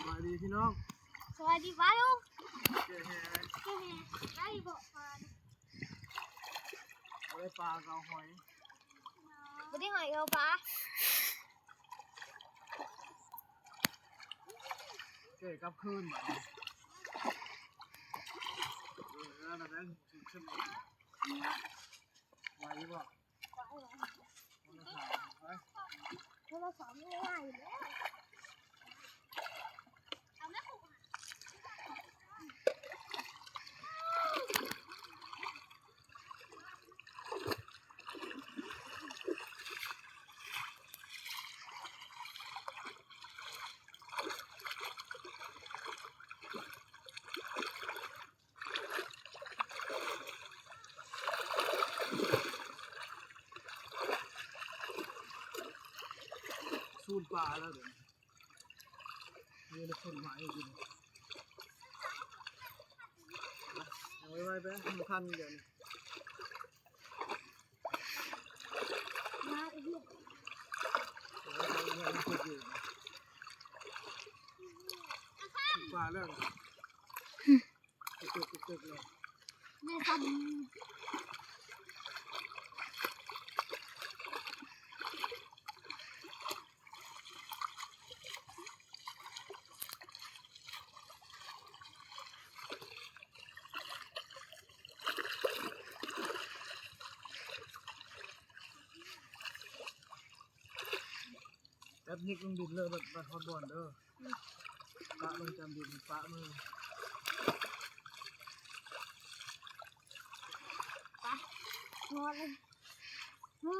ສະບາຍດີພີ່ນ້ອງ ສະບາຍດີປ້າລຸງ ເຈແຮ ເຈແຮ ໄດ້ບໍ່ປາ ບໍ່ໄດ້ປາກໍເອົາຫອຍ ບໍ່ໄດ້ຫອຍກໍເອົາປາ ເຈກັບຄືນບາດນີ້ ເອີ ແລ້ວໄດ້ຂຶ້ນ ໄຫວຢູ່ບໍ່? ໂທລະສັບມັນໄວຢູ່ແລ້ວ ສູນປາແລ້ວເດ້ ມີແຕ່ຕົ້ນໄມ້ຢູ່ນີ້ ເອົາໄວໆໄປ ມັນທັນຢູ່ດຽວນີ້ ມາອີກແລ້ວ ເອົາໄປເອົາໄປ ມັນຄືຢູ່ ປາແລ້ວ ຕຶກໆໆໆ ແມ່ນ ແປັບນິກລົງດິນເລີຍ ບັດ ບັດຮອດບ່ອນເດີ ປະລົງຈຳດິນ ປະມື ໄປ ຮອດເລີຍ ອື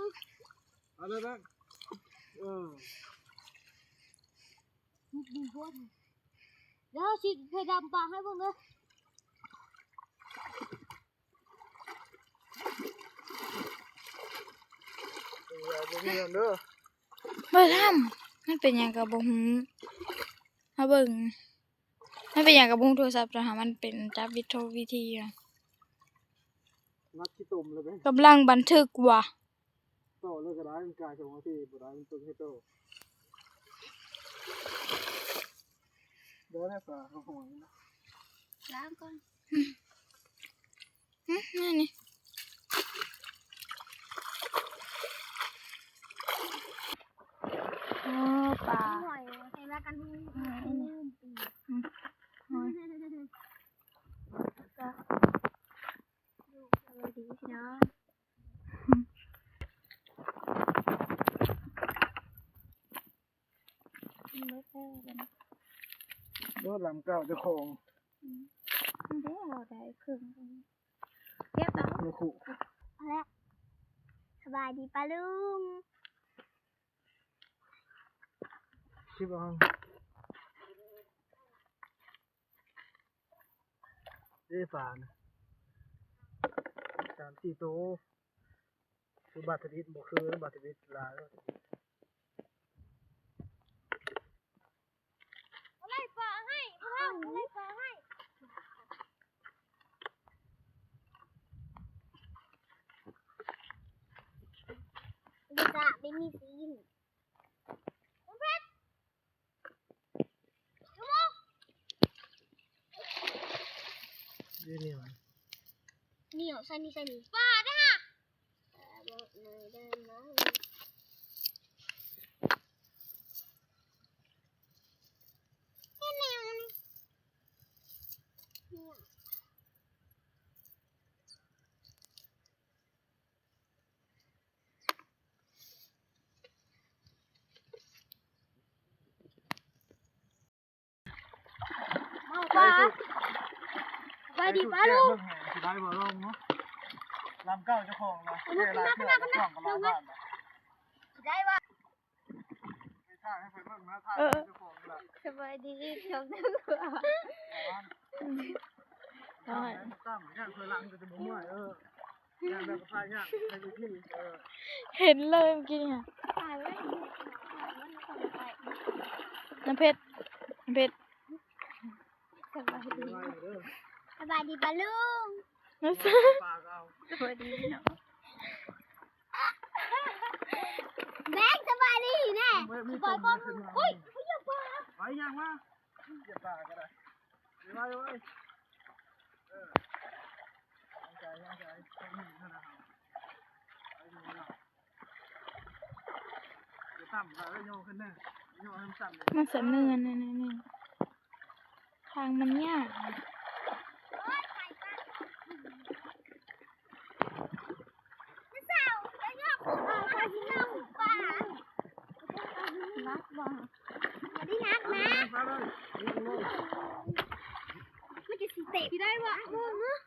ເອົາເລີຍແບງ ເອີ ດຽວຊິໄປດຳປາໃຫ້ເບິ່ງເດີ. ບໍ່ທຳ ມັນເປັນຫຍັງກໍບໍ່ຮູ້ ມາເບິ່ງ ມັນເປັນຫຍັງກໍບໍ່ຮູ້ ໂທລະສັບເຈົ້າຫາ ມັນເປັນຈັບວິດໂທວິທີຢູ່ ມັດຂີ້ຕົມເລີຍເດ້ ກຳລັງບັນທຶກວ່າ ຕໍ່ເລີຍກໍໄດ້ ມັນກາຍສອງນາທີບໍ່ໄດ້ ມັນເບິ່ງໃຫ້ຕໍ່ ໄດ້ແລ້ວປາເຮົາຫອຍ ລ້າງກ່ອນ. ຫຶ ນັ້ນນີ້ ໂອ້ ປາ ຫອຍ ໃສ່ລາກັນຫອຍ ຫອຍ ຫອຍ ສະບາຍດີພີ່ນ້ອງ. ໂອ້ ລຳເກົ່າເຈົ້າຂອງ ອືມ ເດ້ ເຮົາໄດ້ເຄິ່ງ ເກັບເອົາ ເອົາລະ ສະບາຍດີປ້າລຸງ ເກັບເອົາ ເດ້ປານະ ສາມສີ່ໂຕ ຄືບາດທະບິດ ບໍ່ຄືບາດທະບິດຫຼາຍ ບໍ່ໄດ້ປາໃຫ້ ພວກເຮົາບໍ່ໄດ້ປາໃຫ້ ອຸດສະ ໄປມີຊີ້ນ ນ້ອງເພັດ ຢູ່ນີ້ຫວາ ໜຽວ ໃສ່ນີ້ ໃສ່ນີ້ ປາເດ້ຫະ ປາບໍ່ໄດ້ມາ ເຮັດແນວນີ້ ໜຽວ. ເອົາປາ ໄປດີປາລູກ ຊິໄດ້ບໍ່ລອງເນາະ ລຳເກົ່າເຈົ້າຂອງລະ ເອີ ແກ່ຫຼາຍເທື່ອ ລຳເກົ່າກໍຫຼາຍບາດລະ ຊິໄດ້ບໍ່? ເອີ ສະບາຍດີເຈົ້າ ເຫັນເລີຍເມື່ອກີ້ນີ້ ນ້ອງເພັດ ນ້ອງເພັດ ສະບາຍດີ ສະບາຍດີປ້າລຸງ ສະບາຍດີເນາະ ແບງ ສະບາຍດີແນ່ ເຮີ້ຍ ໄປຍ່າງມາ ເກັບປາກໍໄດ້ ໄວໆ ເອີ ຕັ້ງໃຈ ຕັ້ງໃຈ ມັນສະເໜືອນນັ້ນ ທາງມັນຍາກ. ໜັກບໍ່? ບໍ່ໄດ້ໜັກນະ ມັນຈະຊິເຕະໄດ້ບໍ່? ເບິ່ງເນາະ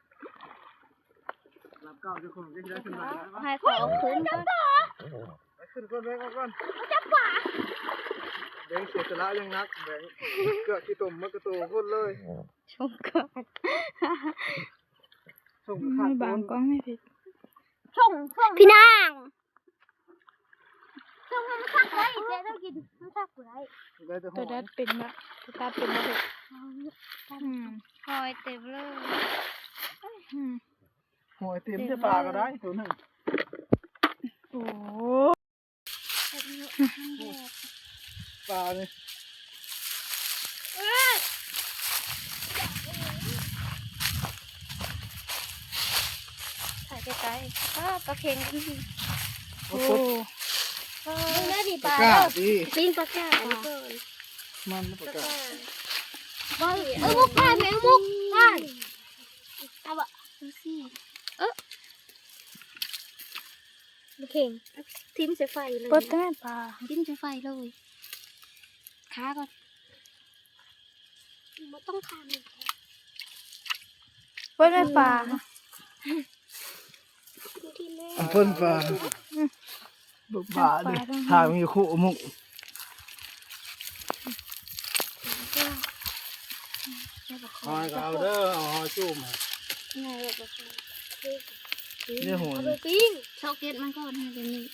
ຫຼັບເກົ່າເຈົ້າຂອງກໍຊິໄດ້ຂຶ້ນມາ ໃຫ້ເຂົາເອົາຂຶ້ນກ່ອນ ໄປຂຶ້ນກ່ອນ ແບງເອົາກ່ອນ ຈັບປາ ແບງເສຍສະຫຼະຢ່າງໜັກ ແບງເກືອກຂີ້ຕົມໝົດກະໂຕພຸ້ນເລີຍ ຊົງເກືອກ ສົ່ງ ອືມ ຂາດ ບາງກ້ອງໃຫ້ເພິ່ນ ສົ່ງ ສົ່ງ ພີ່ນ້ອງ ສົ່ງໃຫ້ມັນສັກໄດ້ ແຕ່ໄດ້ກິນ ມັນສັກບໍ່ໄດ້ ໄດ້ແຕ່ຫອຍ ຕົວດັດເປັນບໍ່? ຕົວຕັດເປັນບໍ່? ອືມ ຫອຍເຕັມເລີຍ ອືມ ຫອຍເຕັມ ເຕັມ ແຕ່ປາກໍໄດ້ຕົວໜຶ່ງ ໂອ້ ປານີ້ ຖ່າຍໄກໆ ອ້າ ປາເຄັງ ໂອ້ ເບິ່ງເດີນີ້ປາເດີ ປາກ້າຕິ ປີ້ງປາກ້າອັນນີ້ກ່ອນ ມັນປາກ້າ ເບິ່ງ ເອີ ມຸກ ຖ່າຍແມ່ ມຸກ ຖ່າຍ ເອົາບໍ່ ເອີ ບໍ່ເຄັ່ງ ຖິ້ມໃສ່ໄຟເລີຍ ເປີດແຕ່ປາ ຖິ້ມໃສ່ໄຟເລີຍ ຄາກ່ອນ ບໍ່ຕ້ອງຄາ ເປີດແມ່ປາ ເປີດປາ ອືມ ບາດເດ້ ທາງມີໂຄມຸກ ຫອຍກໍເອົາເດີ ເອົາຫອຍຈຸ້ມ ນີ້ຫອຍ ເອົາໄປປີ້ງ ຊອກເກັດມັນກ່ອນ ໃຫ້ເປັນນີ້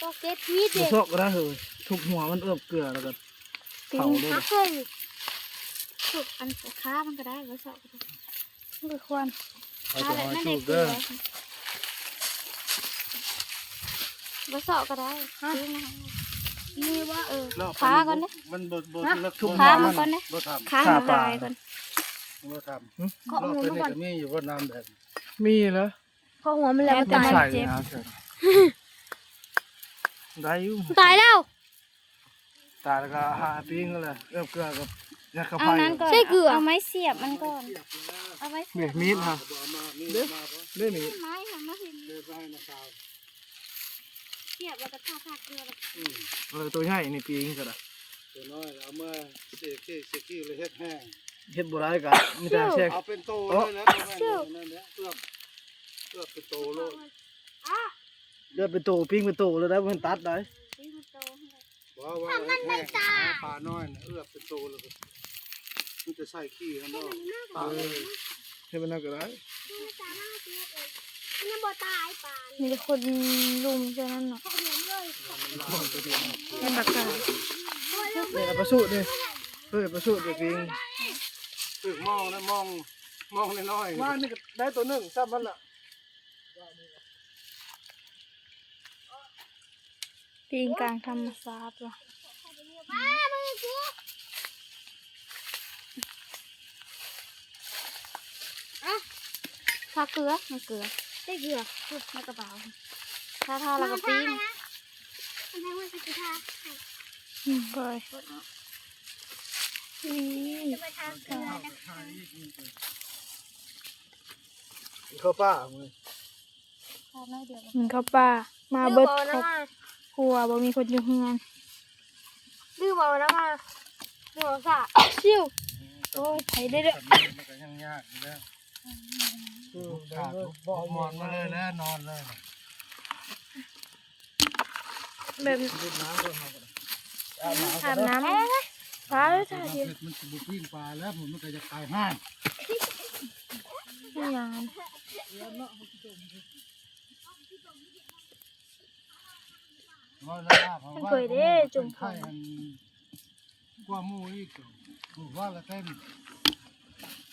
ຊອກເກັດມີເດ້ ບໍ່ຊອກກໍໄດ້ເຮີ້ຍ ທຸບຫົວມັນເອືອບເກືອ ແລ້ວກໍ ເຜົາເລີຍ ເອົາເຄີຍ ທຸບອັນຂາມັນກໍໄດ້ ບໍ່ຊອກກໍໄດ້ ມັນກໍຄວນ ເອົາແຕ່ຫອຍຈູບເດີ ບໍ່ຊອກກໍໄດ້ ຮະ ນີ້ວ່າ ເອີ ຂາກ່ອນເດ້ ມັນບໍ່ ບໍ່ເລິກ ຂາມັນກ່ອນເດ້ ບໍ່ທຳ ຂາມັນຕາຍກ່ອນ ບໍ່ທຳ ເຄາະຫົວມັນກ່ອນ ມີຢູ່ບໍ່ນ້ຳແບບ ມີແລ້ວ ເຄາະຫົວມັນແລ້ວ ມັນຕາຍ ໄດ້ຢູ່ ຕາຍແລ້ວ ຕາຍແລ້ວກໍຫາປີ້ງເລີຍ ເອືອບເກືອກັບຍັດເຂົ້າໄຟ ເອົານັ້ນກ່ອນ ໃສ່ເກືອ ເອົາໄມ້ສຽບມັນກ່ອນ ເອົາໄມ້ສຽບ ມີດ ມີດຫະ ເດ້ ເດ້ມີດ ໄມ້ຫາມາເຫັນ ສຽບແລ້ວກໍທາທາເກືອ ອືມ ເອີ ຕົວໃຫຍ່ນີ້ປີ້ງກໍໄດ້ ຕົວນ້ອຍເອົາມາເສຍເຄກເສຍຄີ້ແລ້ວເຮັດແຫ້ງ ເຮັດບໍ່ໄດ້ກໍມີແຕ່ແຊ່ ເອົາເປັນໂຕເລີຍແຫຼະ ບໍ່ແມ່ນນັ້ນແຫຼະ ເອືອບ ເອືອບເປັນໂຕໂລດ ເອີບເປັນໂຕ ປີ້ງເປັນໂຕເລີຍໄດ໋ ບໍ່ແມ່ນຕັດໄດ໋ ປີ້ງເປັນໂຕ ບໍ່ ວ່າເຮັດແຫ້ງ ປານ້ອຍນະ ເອືອບເປັນໂຕແລ້ວກໍ ມັນຈະໃສ່ຂີ້ຫັ້ນເນາະ ເອີ ເຮັດແບບນັ້ນກໍໄດ້ ມັນຍັງບໍ່ຕາຍປາ ມີແຕ່ຄົນລຸມເທົ່ານັ້ນເນາະ ເປັນບັກກະ ນີ້ລະປາສູດນີ້ ເອີ ປາສູດໄປປີ້ງ ຖືກມອງນະ ມອງ ມອງນ້ອຍໆ ວ່ານີ້ກໍໄດ້ຕົວໜຶ່ງ ຊ້ຳຫັ້ນລະ ປີ້ງກາງທຳມະຊາດວ່າ ທາເກືອ ໃສ່ເກືອ ໃສ່ເກືອ ໃນກະເປົາ ທາ ທາແລ້ວກໍປີ້ງ ອືມ ໄປ ນີ້ ຈະໄປທາເກືອນະ ກິນເຂົ້າປ່າມື້ ກິນເຂົ້າປ່າ ມາເບິດຄອບຄົວ ບໍ່ມີຄົນຢູ່ເຮືອນ ລືມເອົານຳມາ ລືມເອົາສາກ ຊິວ ໂອ້ຍ ໄປເດີ້ ມັນກໍຍັງຍາກຢູ່ແລ້ວ ຂາດ ໝອນມາເລີຍແລ້ວ ນອນເລີຍ ແບບ ອາບນ້ຳ ອາບນ້ຳ ປາເອີຍ ຖ້າຊິ ມັນຊິບໍ່ປີ້ງປາແລ້ວ ມັນກໍຢາກຕາຍຫ່າງ ອີຫຍັງ ມັນເຄີຍເດ້ ຈຸ່ມ ກວ່າໝູ່ອີກ ໝູ່ວ່າລະເຕັມ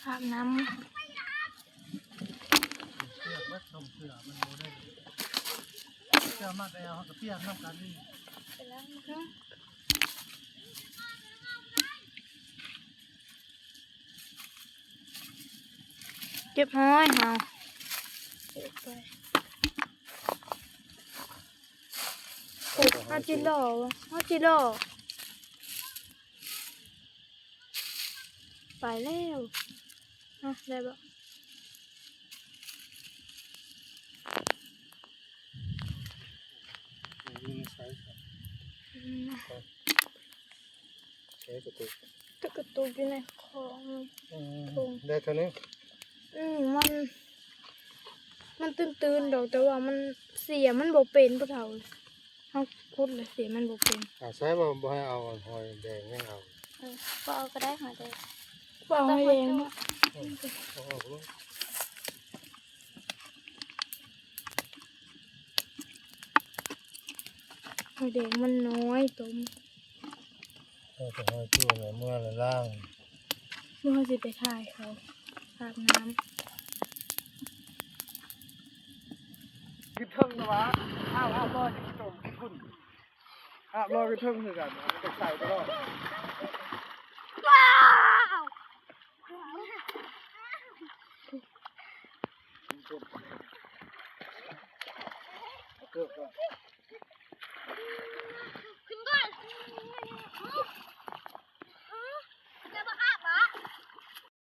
ອາບນ້ຳ ປຽກເບິດ ສົ່ງເສື້ອມັນບໍ່ໄດ້ ເສື້ອມັດແອວເຮົາກໍປຽກນຳກັນອີກ ຮະ? ເກັບຫອຍເຮົາ ເກັບໄປ. ໂອ້ ເຮົາຊິລໍ ເຮົາຊິລໍ ໄປແລ້ວ. ຮະ ໄດ້ບໍ່? ຢູ່ໃນໄຊ ອືມ ໃສ່ກະຕຸກ ກະຕຸກຢູ່ໃນຂອງ ອືມ ທົ່ງ ໄດ້ເທົ່ານີ້. ອືມ ມັນ ມັນຕື້ນໆດອກ ແຕ່ວ່າມັນ ເສຍມັນບໍ່ເປັນ ຜູ້ເຖົ້າ. ເຮົາຂຸດແລ້ວເສຍມັນບໍ່ເປັນ. ອາ ໃສ່ບໍ່ ບໍ່ໃຫ້ເອົາຫອຍແດງ ຍັງເອົາ ເອີ ບໍ່ເອົາກໍໄດ້ຫອຍແດງ ບໍ່ເອົາຫອຍແດງເນາະ. ອືມ ເອົາອອກໂລດ. ຫອຍແດງມັນນ້ອຍ ຕົ້ມ ເອົາແຕ່ຫອຍຈຸ່ມ ເມື່ອລະລ້າງ ເມື່ອເຮົາຊິໄປຖ່າຍເຂົາອາບນ້ຳ. ຂຶ້ນເທິງນະວະ ອາບ ອາບລອຍຂຶ້ນເທິງ ອາບລອຍຂຶ້ນເທິງຄືກັນ ມັນຈະໃສຕະຫຼອດ. ວ້າວ ເອົາເກີບກ່ອນ.